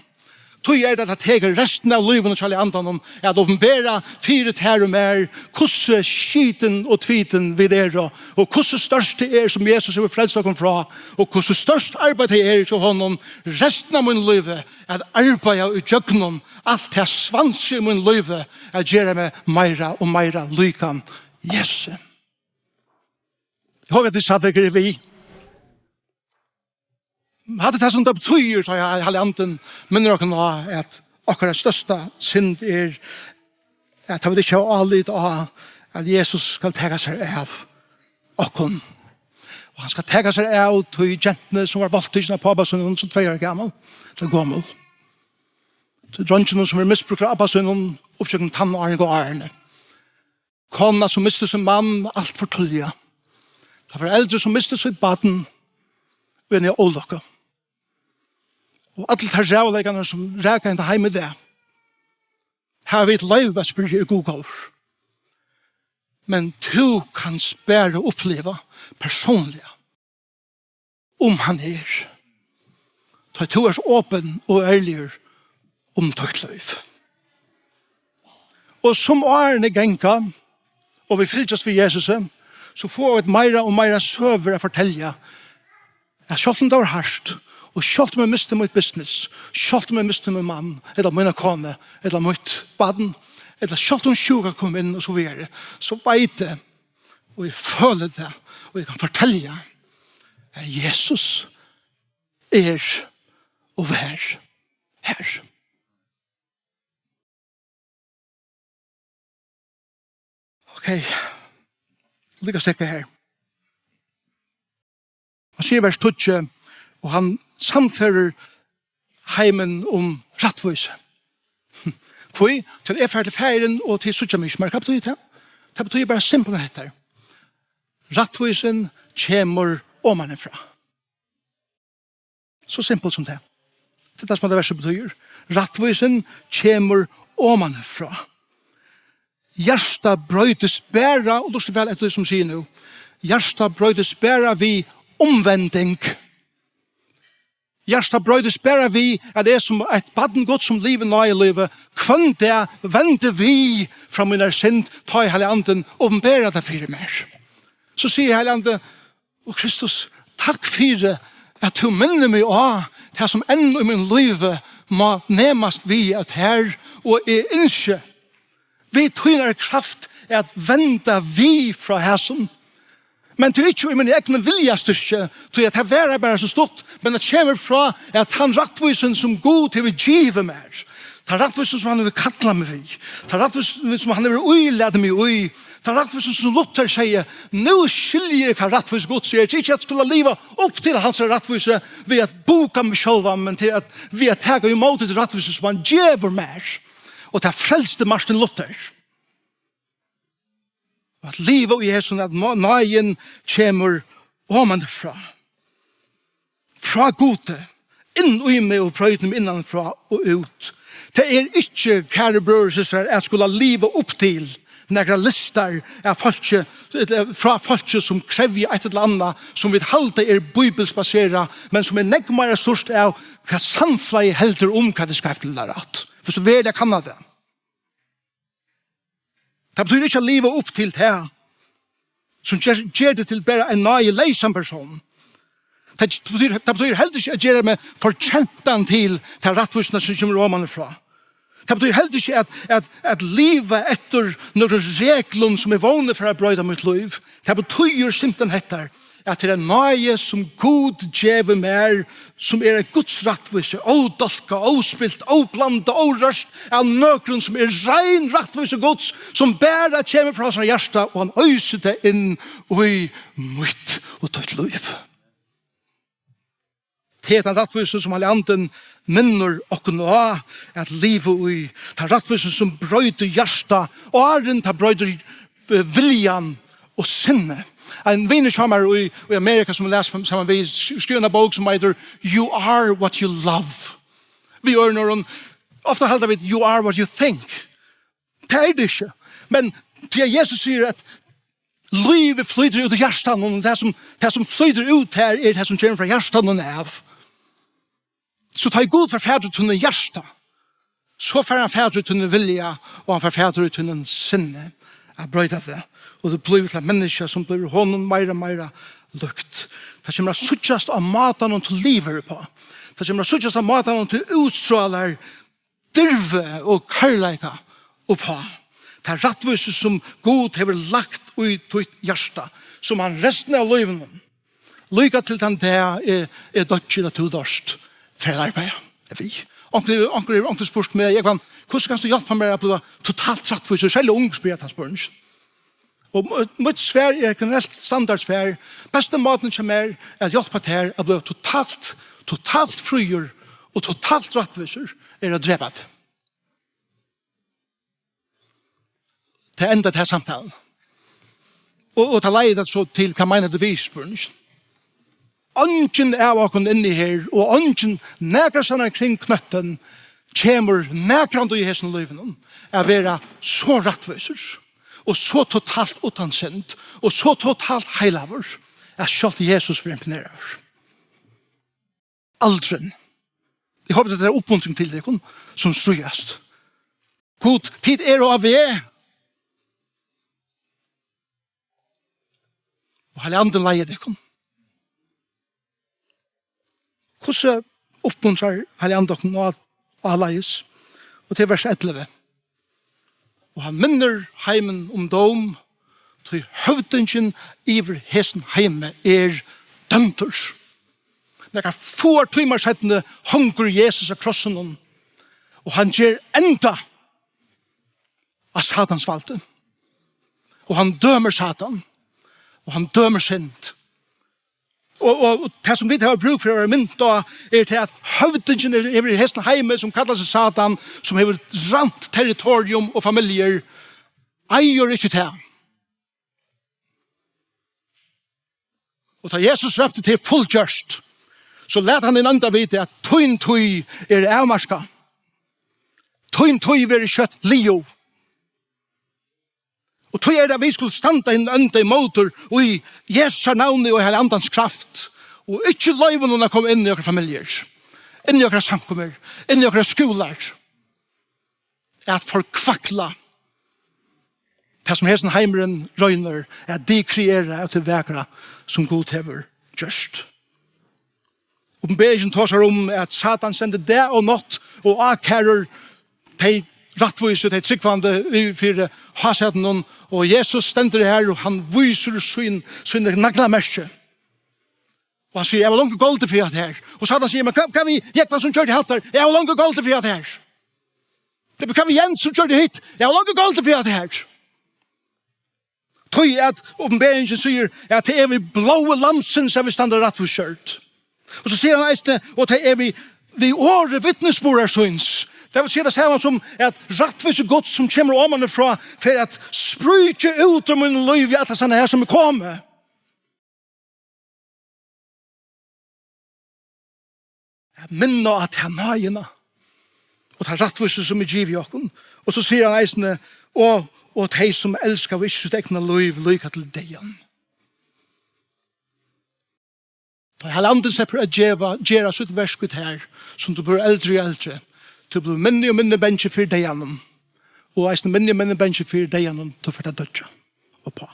Tí er tað, at tað tekur restina av lívinum hjá Andanum at opinbera fyri tær og mær, hvussu skitin og tvitin vit eru, og hvussu stórt tað er, sum Jesus hevur frelst okkum frá, og hvussu stórt arbeiði tað er hjá honum restina av mínum lívi at arbeiða í gjøgnum alt tað svansi í mínum lívi at gera meg meira og meira líkan Jesusi. Eg hopi, at tit stadigvæk eru við. Hatta er tað, sum tað betýðir, tá ið Heilagi Andin minnir okkum á, at okkara størsta synd er, at tá vit ikki hava álit á, at Jesus skal taka sær av okkum. Og hann skal taka sær av tí gentuni, sum var valdtikin av pápa sínum, sum tvey ára gamal, ella gomul. Tí dreinginum, sum er misbrúktur av abba sínum, uppgjøgnum tannáringar og árini. Kona, sum misti sín mann alt for tíðliga. Tað var foreldur, sum misti sítt barn í eini ólukku. Og allir teir ræðuleikarnir, sum raka henda heim í dag, hava vit loyvi at spyrja í Google. Men tú kanst bara uppliva persónliga, um hann er. Tá tú ert opin og ærligur um títt lív. Og sum árini ganga, og vit fylgjast við Jesusi, so fáa vit meira og meira søgur at fortelja, at sjálvt um tað var hart, og sjálvt um eg misti mítt business, sjálvt um eg misti mín mann, ella mína konu, ella mítt barn, ella sjálvt um sjúka kom inn og so víðari, so veit eg, og eg føli tað, og eg kann fortelja, at Jesus er og var her. Ok, líka steðga her. Hann sigur í vers tíggju, og hann sannførir heimin um rættvísi. Hví? Tí eg fari til Faðirin, og tit síggja meg ikki meir. Hvat betýðir tað? Tað betýðir bara simpelthen hetta. Rættvísin kemur omanífrá. So simpelt sum tað. Tað er tað, sum hetta versið betýðir. Rættvísin kemur omanífrá. Hjartað broytist bara, og lurtið væl eftir tí, sum eg sigi nú. Hjartað broytist bara við umvending. Hjartað broytist bara við, at eg sum eitt barn Guds, sum livi náðilívi, hvønn dag vendi við frá mínari synd, tá ið Heilagi Andin opinberar tað fyri mær. So sigi eg, Heilagi Andi, og Kristus, takk fyri, at tú minnir meg á tað, sum enn í mínum lívi má nemast við av tær, og eg ynski við tínari kraft at venda við frá hasum. Men tað er ikki í mínum egna viljastyrki, tí at tað varar bara so stutt, men tað kemur frá, at tann rættvísin, sum Gud hevur givið mær, tann rættvísin, sum hann hevur kallað meg við, tann rættvísin, sum hann hevur ílatið meg í, tann rættvísin, sum Luther segði, nú skilji eg, hvat rættvísi Guds er, tað er ikki at skula liva upp til hansara rættvísi við at búka meg sjálvan, men til at, við at taka ímóti tí rættvísi, sum hann gevur mær. Og tað frelsti Martin Luther. Og at liva í hesum, at ná-, náðin kemur omanfrá. Frá Gudi, inn í meg og broytir meg innanfrá og út. Tað er ikki, kæru brøður og systrar, at skula liva upp til nakrar listar av fólki, ella frá fólki, sum krevja eitt ella annað, sum vit halda er bíbilsbaserað, men sum er nógv meira stýrt av, hvat samfelagið heldur um, hvat er skeivt ella rætt. Fyrst og fremst at kanna tað. Tað betýðir ikki at liva upp til tað, sum ger, ger teg til bara ein náðileysan persón. Tað betýðir, tað betýðir heldur ikki at gera meg fortjentan til ta rættvísina, sum kemur omanfrá. Tað betýðir heldur ikki at, at, at liva eftir nøkrum reglum, sum eg vóni fara at broyta mítt lív. Tað betýðir simpelthen hetta, at tað er ein náði, sum Gud gevur mær, sum er eitt Guds rættvísi, ódálkað, óspilt, óblandað, órørt av nøkrum, sum er rein rættvísi Guds, sum bara kemur frá sín hjarta, og hann øsir tað inn í mítt og títt lív. Tað er tann rættvísin, sum Heilagi Andin minnir okkum á at liva í. Tann rættvísin, sum broytir hjarta, áðrenn tað broytir, eh, viljan og sinnið. Ein vinur hjá mær í, í Amerika, sum eg las fram-, saman við, sk-, skrivaði eina bók, sum eitur You Are What You Love. Við øðrum orðum, ofta halda vit, "You are what you think." Tað er tað ikki. Men tí at Jesus sigur, at lívið flýtur út úr hjartanum, og tað sum, tað sum flýtur út her, er tað, sum kemur frá hjartanum av. So tá ið Gud fær fatur í tínum hjarta, So fær hann fatur í tínum vilja, og hann fær fatur í tínum sinni at broyta teg. Og tú blívur til eitt menniskja, sum blívur honum meira og meira líkt. Tað kemur at síggjast á mátanum, tú livir uppá. Tað kemur at síggjast á mátanum, tú útstrálar dirvi og kærleika uppá. Tað rættvísi, sum Gud hevur lagt í títt hjarta, sum hann restina av lívinum, líka til tann dag eg, eg doyggi, ella tú doyrt, fer at arbeiða við. Onkur, onkur hevur onkur spurt meg, Jógvan, hvussu kanst tú hjálpa mær at blíva totalt rættvísur? Serliga ung spyrja tann spurningin. Og mí-, mítt svar er eitt generelt standardsvar. Besti mátin hjá mær at hjálpa tær at blíva totalt, totalt fríur og totalt rættvísur er at drepa teg. Tað endar tað samtalan. Og, og tað leiðir tað so til, hvat meinar tú við, spurningin? Eingin av okkum inni her, og eingin nakrastaðni kring knøttin, kemur nakrantíð í hesum lívinum at vera so rættvísur, og so totalt uttan synd, og so totalt heilagur, at sjálvt Jesus verður imponeraður. Aldrin. Eg hopi, at tað er uppmuntring til tykkum, sum stríðast. Gud, tit eru á veg. Og Heilagi Andin leiðir tykkum. Hvussu uppmuntrar Heilagi Andin okkum á, áleiðis? Og til vers ellivu. Og hann minnir heimin um dóm, tí høvdingin yvir hesum heimi er dømdur. Nakrar fáar tímar seinni hongur Jesus á krossinum, og hann ger enda á Satans valdi. Og hann dømir Satan, og hann dømir synd. Og, og, og tað, sum vit hava brúk fyri at vera mint á, er tað, at høvdingin er, er í hesum heimi, sum kallar seg Satan, sum hevur rænt territorium og familjur, eigur ikki tað. Og tá Jesus rópti, "Tað er fullgjørt," so læt hann ein anda vita, at tín tíð er avmarkað. Tín tíð verður skjótt liðug. Og tí er tað, at vit skulu standa hin anda ímóti í Jesu navni og Heilaga Andans kraft, og ikki loyva honum at koma inn í okkara familjur, inn í okkara samkomur, inn í okkara skúlar, at forkvakla tað, sum hesin heimurin roynir at dekreera av tí vakra, sum Gud hevur gjørt. Opinberingin tosar um, at Satan stendur dag og nátt og ákærir tey rættvísu, tey trúgvandi, í, fyri hásætinum, og Jesus stendur her, og hann vísir sín, síni naglamerki. Og hann sigur, "Eg var longu goldur fyri hatta her." Og Satan sigur, "Men hvat, hvat við Jógvan, sum gjørdi hatta her? Eg var longu goldur fyri hatta her." "Tað, men hvat við Jens, sum gjørdi hitt? Eg var longu goldur fyri hatta her." Tí at Opinberingin sigur, at tað er við blóði Lambsins, at vit standa rættvísgjørd. Og so sigur hann eisini, og tað er við, við orði vitnisburðar síns. Tað vil siga tað sama sum at rættvísi Guds, sum kemur omanfrá, fer at spríkja út úr mínum lívi, at tað sanna her, sum er komið. At minna á ta náðina og ta rættvísi, sum er givið okkum. Og so sigur hann eisini, og, og tey, sum elskaðu ikki sítt egna lív, líka til deyðan. Tá Heilagi Andin sleppur at geva, gera sítt verk út her, sum tú blívur eldri og eldri, tú blívur minni og minni bangin fyri deyðanum, og eisini minni og minni bangin fyri deyðanum, tú fert at doyggja uppá.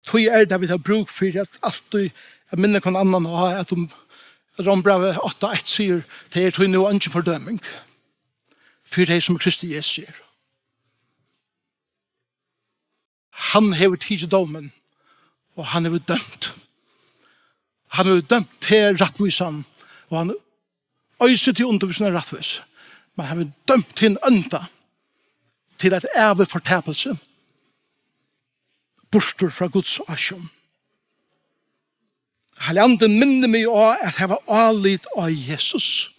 Tí er tað, vit hava brúk fyri at altíð at minna hvønn annan á, at um, at Rómbrævið átta eitt sigur, "Tað er tí nú eingin fordøming fyri tey, sum í Kristi Jesusi eru." Hann hevur tikið dómin, og hann hevur dømt. Hann hevur dømt teg rættvísan, og hann eisini til undirvísina rættvísi, men hann hevur dømt hin ónda til at ævi fortapilsi, burtur frá Guds ásjón. Heilagi Andin minnir meg á at hava álit á Jesus.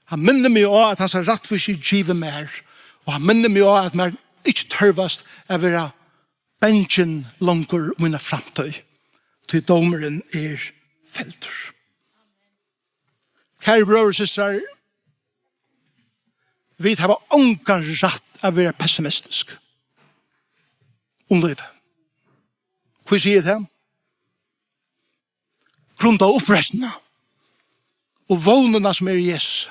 Hann minnir meg á, at hansara rættvísi er givið mær, og hann minnir meg á, at mær ikki tørvast at vera bangin longur um mína framtíð, tí dómurin er feldur. Kæru brøður og systrar, vit hava ongan rætt at vera pessimistisk um lívið. Hví sigi eg tað? Grundað á uppreisnina. og vónina sum er í Jesus.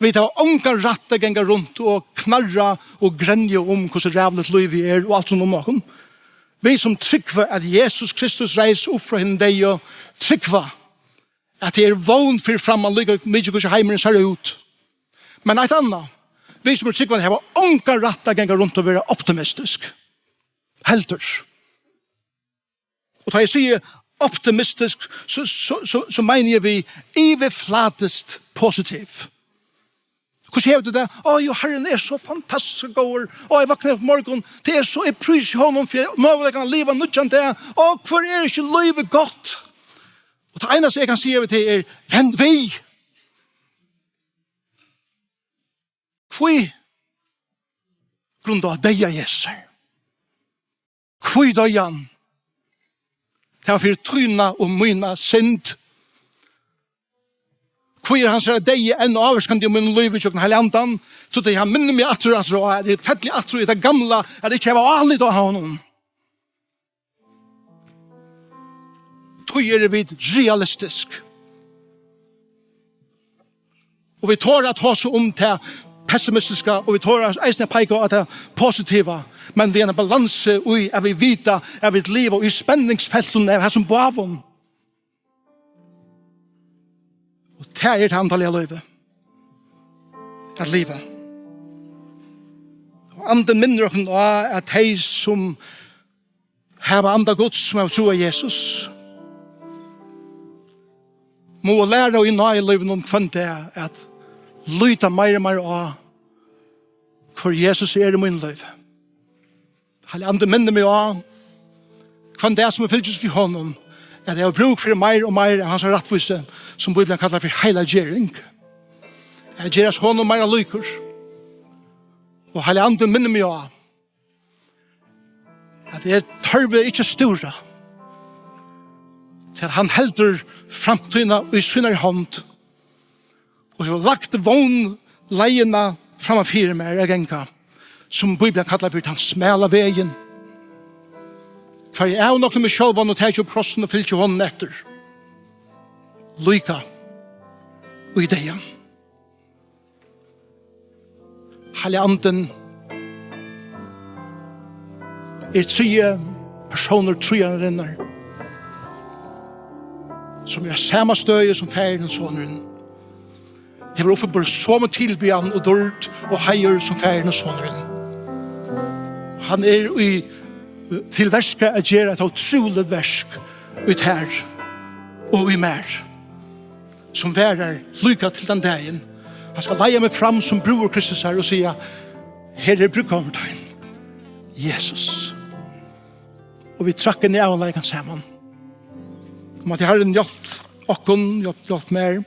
Vit hava ongan rætt at ganga runt og knarra og grenja um hvussu ræðuligt lívið er og alt rundan um okkum. Vit sum trúgva at Jesus Kristus reis upp frá hinum deyðu, trúgva at tað er vón fyri framman, líka mikið hvussu heimurin sær út. Men eitt annað, vit sum eru trúgvandi hava ongan rætt at ganga runt og vera optimistisk. Heldur. Og tá eg sigi optimistisk, so, so, so, so meini eg við yvirflatiskt positiv. Hvussu hevur tú tað? Á, jú, Harrin er so fantastiskt góður. Á, eg vaknaði upp í morgun. Tað er so, eg prísi honum fyri møguleikan at liva nýggjan dag. Á, hvør er ikki lívið gott? Og tað einasta eg kann siga við teg er, vend við. Hví? Grundað á deyða Jesusar. Hví doyði hann? Tað var fyri tína og mína synd. Hví er hansara deyði enn ávirkandi í mínum lívi gjøgnum Heilaga Andan? So tað hann minnir meg aftur og aftur á, at eg falli aftur í tað gamla, at eg ikki havi álit á honum. Tí eru vit realistisk. Og vit tora at tosa um tað pessimistiska, og vit tora eisini at peika á tað positiva, men við einum balansi í, at vit vita, at vit liva í spenningsfeltum av hasum báðum. Og tað er tað andaliga lívið. At liva. Og Andin minnir okkum á, at tey, sum hava Anda Guds, sum hava trúð á Jesus, mugu læra í náðilívinum hvønn dag at líta meira og meira á, hvør Jesus er í mínum lívi. Heilagi Andi minnir meg á, hvønn dag sum eg fylgist við honum, at eg havi brúk fyri meir og meir av hansara rættvísi, sum Bíblian kallar fyri heilaggjering. At gerast honum meira líkur. Og Heilagi Andin minnir meg á, at eg tørvi ikki stúra, tí at hann heldur framtíðina í sínari hond og hevur lagt vón leiðina framman fyri mær at ganga, sum Bíblian kallar fyri tann smala vegin, hvar eg avnokti meg sjálvan og taki upp krossin og fylgi honum eftir, líka í deyðan. Heilagi Andin er triði persónur tríeinarinnar, sum er á sama støði sum Faðirin og Sonurin, hevur uppiborið somu tilbiðjan og dýrd og heiður sum Faðirin og Sonurin. Hann er í, til verka at gera eitt ótrúligt verk í tær og í mær, sum varar líka til tann dagin. Hann skal leiða meg fram sum brúður Kristusar og siga: "Her er brúðgómurin tín, Jesus." Og vit trakka inn í ævinleikan saman. Og mátti Harrin hjálpt okkum, hjálpt, hjálpt mær,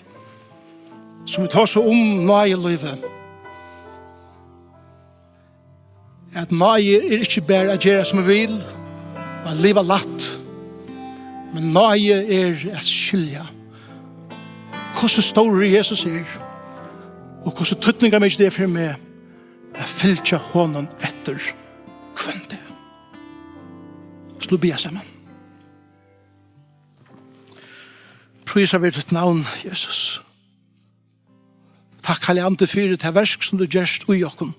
sum vit tosa um náðilívið, at náði er ikki bara at gera sum eg vil og at liva lætt, men náði er at skilja, hvussu stórur Jesus er og hvussu týdningarmikið tað er fyri meg at fylgja honum eftir hvønn dag. Skulu vit biðja saman. Prísað veri títt navn, Jesus. Takk, Heilagi Andi, fyri tað verk, sum tú gert í okkum.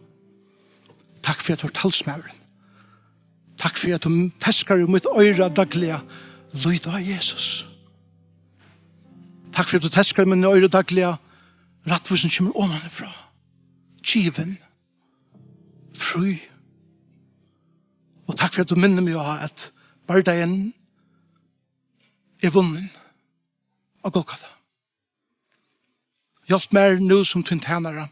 Takk fyri, at tú ert talsmaðurin. Takk fyri, at tú teskar í mítt oyra dagliga: "Lít á Jesus." Takk fyri, at tú teskar í mítt oyra dagliga: "Rættvísin kemur omanfrá. Givin. Frí." Og takk fyri, at tú minnir meg á, at bardagin er vunnin á Golgata. Hjálp mær nú sum tín tænara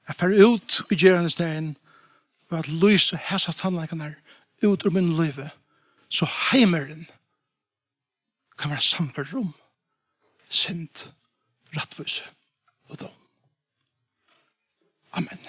at fara út í gerandisdagin og at lýsa hasar sannleikarnar út úr mínum lívi, so heimurin kann vera sannførdur um synd, rættvísi og dóm. Amen.